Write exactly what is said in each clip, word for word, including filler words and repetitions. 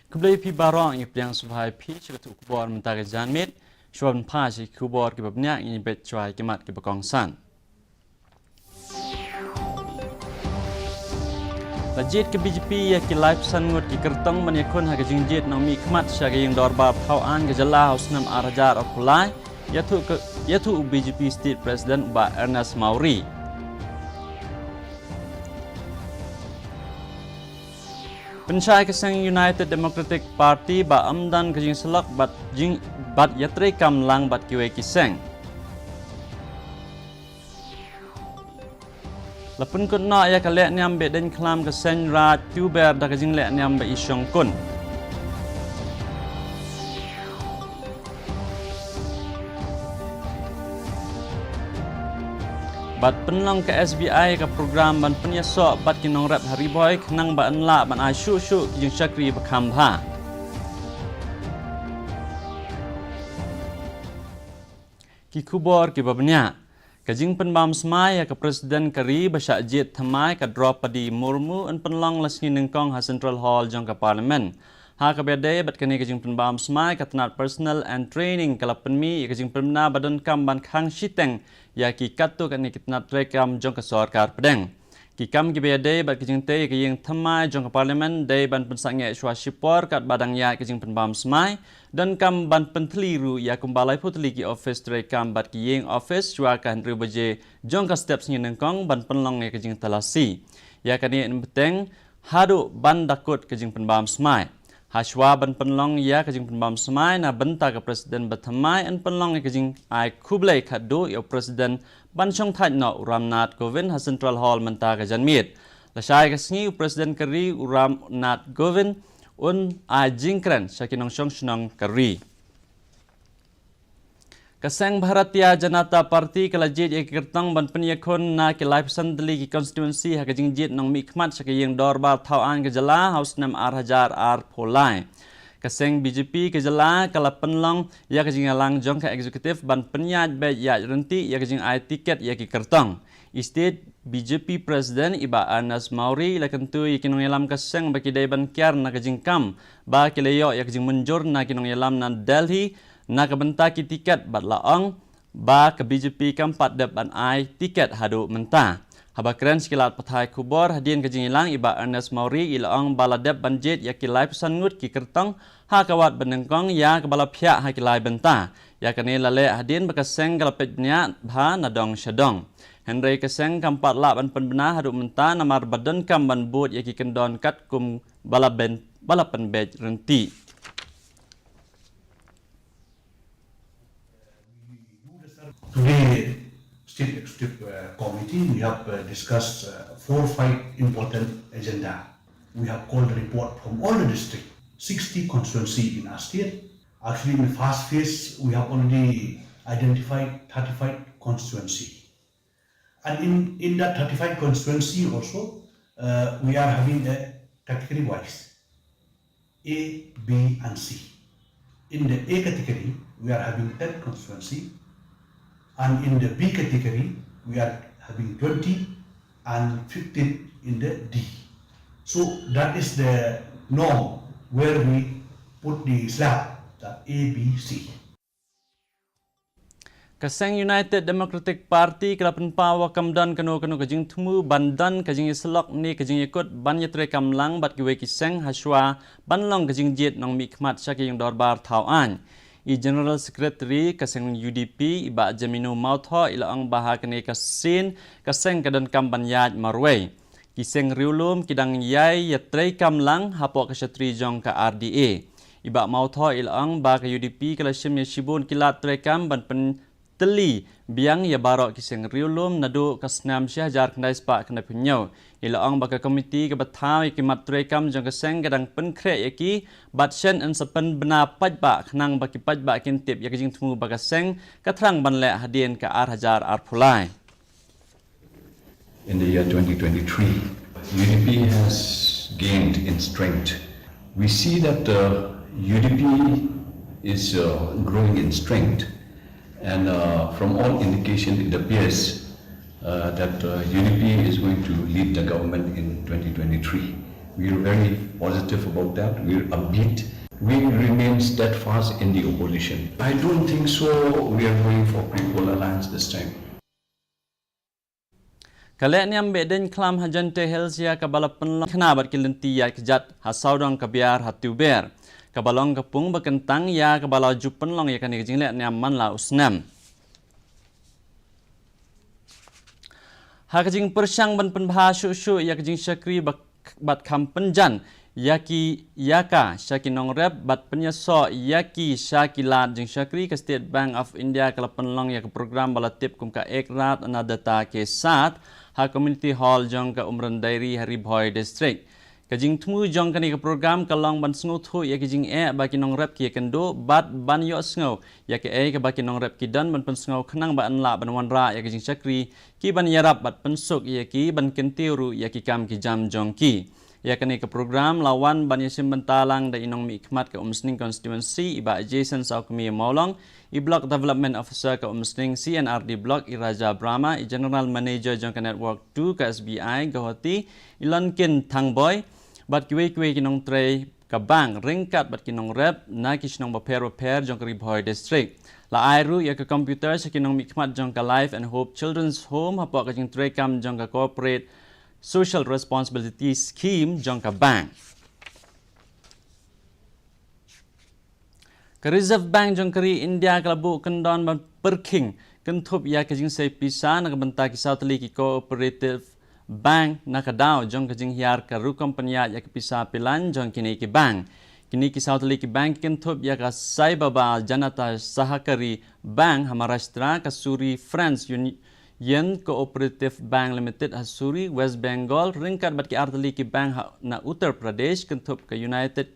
Khublei phi baroh, ngi pdiang sngewbha ïa phi sha katu ka khubor mynta ka janmiet. Shuwa ban phai sha ki khubor kiba bniah, ngin ïa peit shuwa ïa ki mat kiba kongsan. La jied ka B J P ïa ki laiphew san ngut ki kyrtong ban ïakhun ha ka jingjied nongmihkhmat sha ka ïing dorbar thaw aiñ ka jylla ha u snem ar hajar arphew lai, ïathuh ka, ïathuh u B J P State President u Bah Ernest Mawrie. Pynshai ka seng United Democratic Party ba ym don ka jingsyllok bad jing, bad ïatreikam lang bad kiwei ki seng. La pynkut noh ïa ka lehniam beh deiñ khlam ka seng Raid Tuber da ka jinglehniam ba i shongkun. Bad pynlong ka S B I ka program ban pynïasoh bad ki nongrep ha Ri Bhoi khnang ba yn lah ban ai shuh shuh ki jingshakri ba kham bha. Ki khubor kiba bniah. Ka jingpynbam smai ïa ka President ka ri ba shah jied thymmai ka Droupadi Murmu yn pynlong la sngi nyngkong ha Central Hall jong ka Parliament. Ha kaba ïadei bad kane ka jingpynbam smai, ka tnat Personnel and Training ka la pynmih ïa ka jingpynbna ba donkam ban khang shiteng ïa ki katto katne ki tnat treikam jong ka sorkar pdeng. Ki kam kiba ïadei bad ka jingtei ïa ka ïing thymmai jong ka Parliament dei ban pynsangeh shuwa shipor katba dang ïaid ka jingpynbam smai. Donkam ban pynthylli ruh ïa kumba laiphew tylli ki office treikam bad ki ïing office shuwa ka hynriew baje jong ka step sngi nyngkong ban pynlong ïa ka jingtalasi. Ïa kane yn bteng haduh ban da kut ka jingpynbam smai. Hashwa ban pynlong ïa ka jingpynbam smai na bynta ka President ba thymmai, yn pynlong ïa ka jingai khublei khadduh ïa u President ban shongthait noh u Ram Nath Kovind ha Central Hall mynta ka janmiet. Lashai ka sngi u President ka ri u Ram Nath Kovind un ai jingkren sha ki nongshong shnong ka ri. Ka seng Bharatiya Janata Party ka la jied ïa ki kyrtong ban pynïakhun na ki laiphew san tylli ki constituency ha ka jingjied nongmihkhmat sha ka ïing dorbar thaw aiñ ka jylla ha u snem ar hajar arphew lai. Ka seng B J P ka jylla ka la pynlong ïa ka jingïalang jong ka executive ban pynïaid beit ïaid ryntih ïa ka jingai tiket ïa ki kyrtong. I State B J P President i Bah Ernest Mawrie i la kyntu ïa ki nongïalam ka seng ba ki dei ban kiar na ka jingkam ba ki la ïoh ïa ka jingmynjur na ki nongïalam na Delhi na ka bynta ki tiket bad la ong ba ka B J P kam pat dep ban ai tiket haduh mynta. Haba kren sha ki lad pathai khubor hadien ka jingïalang, i Bah Ernest Mawrie i la ong ba la dep ban jied ïa ki laiphew san ngut ki kyrtong ha ka wad ba nyngkong ïa kaba la phiah ha ki lai bynta. Ïa kane la leh hadien ba ka seng ka la peit bniah bha na dong sha dong. Hynrei ka seng kam pat lah ban pynbna haduh mynta namar ba donkam ban bud ïa ki kyndon katkum ba la ben, ba la pynbeit ryntih. Today, State Executive uh, Committee, we have uh, discussed uh, four, five important agenda. We have called the report from all the district, sixty constituency in our state. Actually, in the first phase, we have already identified thirty-five constituency. And in, in that thirty-five constituency also, uh, we are having a category wise, A, B, and C. In the A category, we are having ten constituency, and in the B category, we are having twenty, and fifteen in the D. So that is the norm where we put the slab, the A, B, C. Ka seng United Democratic Party ka la pynpaw ba kam don kano kano ka jingthmu ban don ka jingïasyllok ne ka jingïakut ban ïatreikam lang bad kiwei ki seng hashwa ban long ka jingjied nongmihkhmat sha ka ïing dorbar thaw aiñ. I General Secretary ka seng U D P, i Bah Jamino Mawthoh, i la ong ba ha kane ka sien ka seng ka donkam ban ïaid marwei. Ki seng riewlum ki dang ïai ïatreikam lang hapoh ka shatri jong ka R D A. I Bah Mawthoh i la ong ba ka U D P ka la shim ïa shibun ki lad treikam ban pyntylli biang ïa baroh ki seng riewlum naduh ka snem shi hajar khyndai spah khyndai phew hynñiew. I la ong ba ka komiti kaba thaw ïa ki mat treikam jong ka seng ka dang pynkhreh ïa ki bad shen yn sa pynbna paidbah khnang ba ki paidbah kin tip ïa ka jingthmu ba ka seng ka thrang ban leh hadien ka ar hajar arphew lai. In the year twenty twenty-three, U D P has gained in strength. We see that uh, U D P is uh, growing in strength, and uh, from all indication, it appears uh, that uh, U D P is going to lead the government in twenty twenty-three. We're very positive about that. We're upbeat. We will remain steadfast in the opposition. I don't think so. We are going for People Alliance this time. Ka lehniam Behdeiñkhlam ha Jaintia Hills ïa kaba la pynlong khana bad ki lynti ïaid kjat ha sawdong ka Biar ha Tuber, kaba long ka pung ba kyntang ïa kaba la ju pynlong ïa kane ka jinglehniam man la u snem. Ha ka jingpyrshang ban pynbha shuh shuh ïa ka jingshakri ba bad kham pynjan ïa ki, ïa ka sha ki nongrep bad pynïasoh ïa ki sha ki lad jingshakri, ka State Bank of India ka la pynlong ïa ka program ba la tip kum ka Ek Rat Annadata Ke Saath ha Community Hall jong ka Umran Dairy ha Ri Bhoi District. Ka jingthmu jong kane ka program ka long ban sngewthuh ïa ki jingeh ba ki nongrep ki ïakynduh bad ban ïohsngew ïa kaei kaba ki nongrep ki don ban pynsngew khnang ba yn lah ban wanrah ïa ka jingshakri, ki ban ïarap bad pynsuk ïa ki ban kyntiew ruh ïa ki kam ki jam jong ki. Ïa kane ka program la wan ban ïashim bynta lang da i nongmihkhmat ka Umsning Constituency i Bah Jason Sawkmie Mawlong, i Block Development Officer ka Umsning C and R D Block i Raja Brahma, i General Manager jong ka Network two ka S B I Guwahati, i Lonkin Thangboi, bad kiwei kiwei ki nongtrei ka bank ryngkat bad ki nongrep na ki shnong bapher bapher jong ka Ri Bhoi District. La ai ruh ïa ka computer sha ki nongmihkhmat jong ka Life and Hope Children's Home hapoh ka jingtrei kam jong ka Corporate Social Responsibility Scheme jong ka bank. Ka Reserve Bank jong ka ri India ka la buh kyndon ban pyrkhing kynthup ïa ka jingsei pisa na ka bynta ki saw tylli ki cooperative bank na ka daw jong ka jinghiar ka rukom pynïaid ïa ka pisa pilan jong kine ki bank. Kine ki saw tylli ki bank ki kynthup ïa ka Sai Baba Janata Sahakari Bank ha Maharashtra, ka Suri Friends Uni-, Union Cooperative Bank Limited ha Suri, West Bengal, ryngkat bad ki ar tylli ki bank ha, na Uttar Pradesh, kynthup ka United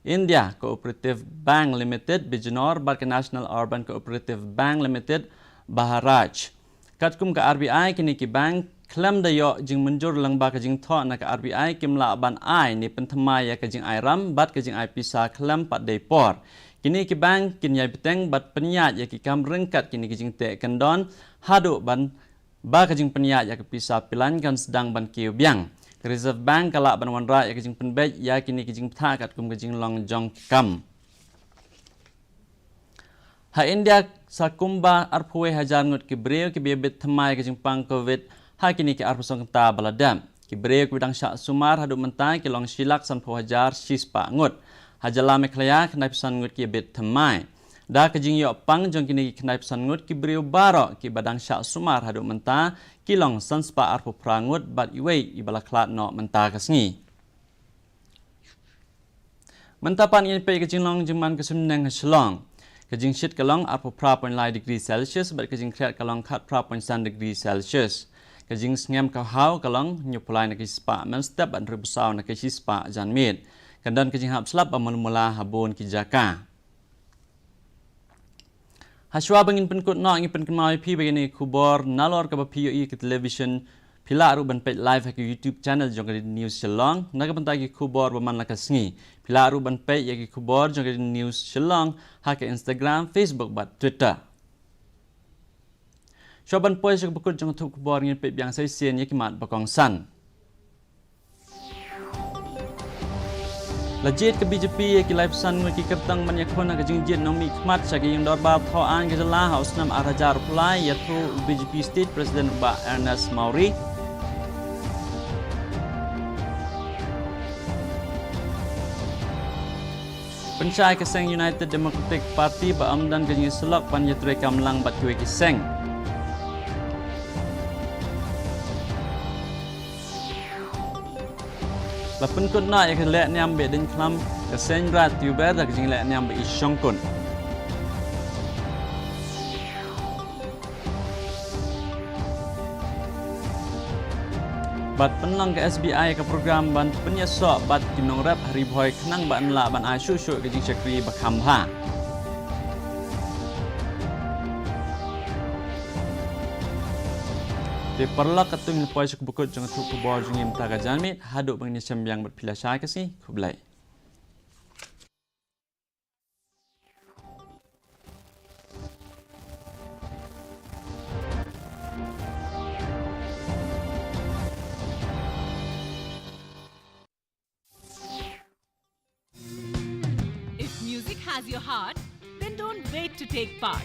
India Cooperative Bank Limited, Bijnor, bad ka National Urban Cooperative Bank Limited, Baharaich. Katkum ka R B I, kine ki bank khlem da ïoh jingmynjur lyngba ka jingthoh na ka R B I kim lah ban ai ne pynthymmai ïa ka jingai ram bad ka jingai pisa khlem pat dei por. Kine ki bank kin ïai bteng bad pynïaid ïa ki kam ryngkat kine ki jingteh kyndon haduh ban ba ka jingpynïaid ïa ka pisa pilan kan sdang ban kiew biang. Ka Reserve Bank ka lah ban wanrah ïa ka jingpynbeit ïa kine ki jingbthah katkum ka jinglong jong ki kam. Ha India, sa kumba arphew wei hajar ngut ki briew kiba ïabit thymmai ka jingpang Covid ha kine ki arphew san kynta ba la dep. Ki briew kiba dang shah sumar haduh mynta ki long shi lak sanphew hajar shispah ngut. Ha jylla Meghalaya, khyndai phew san ngut ki ïabit thymmai. Da ka jingïoh pang jong kine ki khyndai phew san ngut, ki briew baroh kiba dang shah sumar haduh mynta ki long sanspah arphew phra ngut bad iwei iba la khlad noh mynta ka sngi. Mynta pat ngin peit ka jinglong jingman ka suiñbneng ha Shillong. Ka jingshit ka long arphew phra point lai degree Celsius bad ka jingkhriat ka long khatphra point san degree Celsius. Ka jingsngem ka haw ka long hynñiewphew lai na ka shispah mynstep bad hynriewphew saw na ka shispah janmiet. Kan don ka jinghap slap ba malu mala ha bun ki jaka. Hashwa ba ngin pynkut noh, ngi pynkynmaw ïa phi ba kine ki khubor nalor kaba phi ïohi ha ka television, phi lah ruh ban peit live ha ka YouTube channel jong ka D D News Shillong na ka bynta ki khubor ba man la ka sngi. Phi lah ruh ban peit ïa ki khubor jong ka D D News Shillong ha ka Instagram, Facebook bad Twitter. Shuwa ban poi sha kaba kut jong ka thup khubor, ngin peit biang sa shisien ïa ki mat ba kongsan. La jied ka B J P ïa ki laiphew san ngut ki kyrtong ban ïakhun ha ka jingjied nongmihkhmat sha ka ïing dorbar thaw aiñ ka jylla ha u snem ar hajar arphew lai, ïathuh u B J P State President u Bah Ernest Mawrie. Pynshai ka seng United Democratic Party ba ym don ka jingïasyllok ban ïatreikam lang bad kiwei ki seng. La pynkut noh ïa ka lehniam Behdeiñkhlam ka Seiñraij Tuber da ka jinglehniam ba i shongkun. Bad pynlong ka S B I ka program ban pynïasoh bad ki nongrep ha Ri Bhoi khnang ba yn lah ban ai shuh shuh ka jingshakri ba kham bha. Te paralok, katto ngi poi sha kaba kut jong ka thup khubor jong ngi mynta ka janmiet, haduh ba ngin ïashem biang bad phi lashai ka sngi, khublei. as your heart, then don't wait to take part.